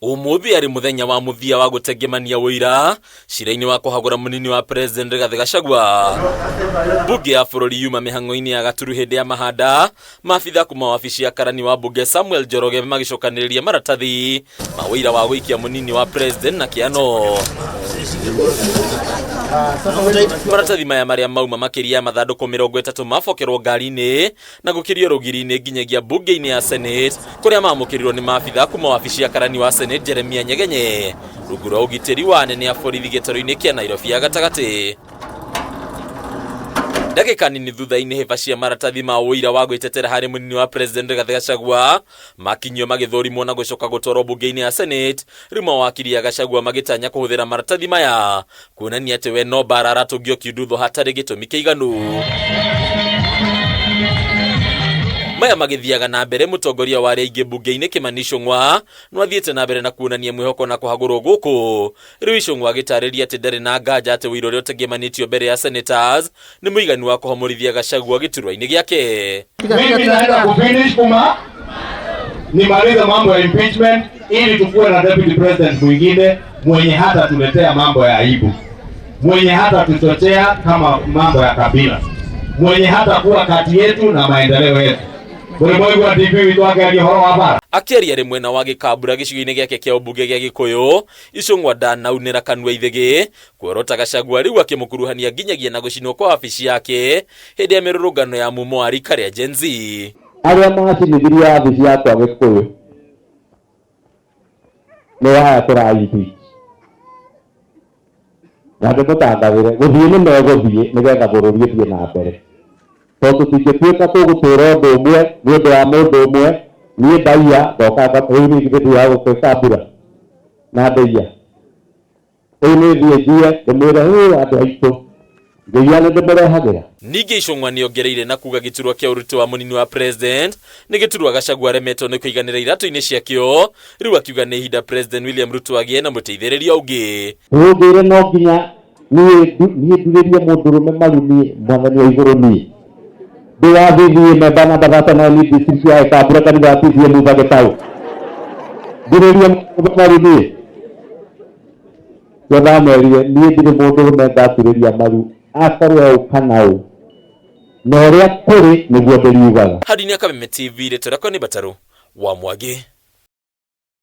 Ũmũthĩ arĩ mũthenya wa mũthia wa gũtengemania ũira cira-inĩ wa kũhagũra mũnini wa President Rigathĩ Gachagua. Mbunge ya bũrũri yuma mĩhang'o-inĩ ya gaturu hĩndĩ ya mahanda, maabitha kuma wabici ya karani wa mbunge Samuel Njoroge magĩcokanĩrĩria maratathi ma ũira wa gũikia mũnini wa President na kĩano. Maratathi maya marĩa mauma makĩria ya mathandũkũ 30 mabokerwo ngari-inĩ na gũkĩrio rũgiri-inĩ nginyagia mbunge-inĩ ya Senate kũrĩa maamũkĩrirwo nĩ maabitha kuma wabici ya karani wa Senate Jeremia Nyegenye rungu rwa ũgitĩri wa anene a borithi gĩtarũ-inĩ kĩa Nairobi ya gatagatĩ. Ndagĩka nini thutha-inĩ hĩba cia maratathi ma ũira wa gwĩtetera harĩ mũnini wa President Rigathĩ Gachagua makinyio magĩthũrimwo na gũcoka gũtwarwo mbunge-inĩ ya Senate. Rĩu mawakiri a Gachagua magĩtanya kũhũthĩra maratathi maya kuonania atĩ we no mbara aratũngio kiundutho hatarĩ gĩtũmi kĩiganu. Maya magĩthiaga na mbere, mũtongoria wa arĩa aingĩ mbunge-inĩ Kĩmani Ichung'wa no athiĩte na mbere na kuonania mwĩhoko na kũhagũrwo gũkũ. Rĩu Ichung'wa agĩtarĩria atĩ ndarĩ na nganja atĩ ũira ũrĩa ũtengemanĩtio mbere ya senators nĩ mũiganu wa kũhomorithia Gachagua gĩturwa-inĩ gĩake. Mimi naenda kufinish kuma nimalize mambo ya impeachment ili tukuwe na deputy president mwingine mwenye hata tuletea mambo ya aibu, mwenye hata tuchochea kama mambo ya kabila, mwenye hata kuwa kati yetu na maendeleo yetu. Buri mwaigua DP witũ akĩaria ũhoro wa bara. Akĩaria arĩ mwena wa Gĩkambura gĩcigo-inĩ gĩake kĩa ũmbunge gĩa Gĩkũyũ, Ichung'wa ndanaunĩra kanua ithĩgĩ kuorota Gachagua rĩu akĩmũkuruhania nginyagia na gũcinwo kwa wabici yake hĩndĩ ya mĩrũrũngano ya mumo wa rika rĩa Gen Z. Arĩa macinithirie wabici yakwa Gĩkũyũ nĩ waya tũraimpeach na ndĩmũtangathĩre gũthiĩ nĩ megũthiĩ nĩgetha bũrũri ũthiĩ na mbere, tondũ tũtingĩtuĩka tũgũtũra ũndũ ũmwe nĩ ũndũ wa mũndũ ũmwe. Niĩ ndaiya ndoka rĩu niĩ githĩ gũkĩka mbura na ndaiya rĩu nĩ thiĩ njiye ndĩmwĩre hĩ andũ aitũ ngĩiya nĩ ndĩmũrehagĩra. Ningĩ Ichung'wa nĩongereire na kuga gĩturwa kĩa ũruti wa mũnini wa President nĩ gĩturwa Gachagua aremetwo nĩ kũiganĩra iratũ-inĩ ciakĩo, rĩu akiuga nĩ ihinda President William Ruto agĩe na mũteithĩrĩria ũngĩ. Ũngĩre no nginya niĩ ndurĩrie mũndũrũme maru niĩ mwathani wa igũrũ niĩ ndĩ wa VVA member namba 39 district ya Gĩkambura kanitha wa PCEA Mutha Gĩtaũ ndurĩrie mũndũrũme maru niĩ yo ndamerire niĩ ndirĩ mũndũrũme ngaturĩria maru akorwo ũũ kana ũũ na ũrĩa kũrĩ nĩguo ndĩriugaga. Hadi-inĩ ya Kameme TV, rĩtwa rĩakwa nĩ Batarũ wa Mwangi.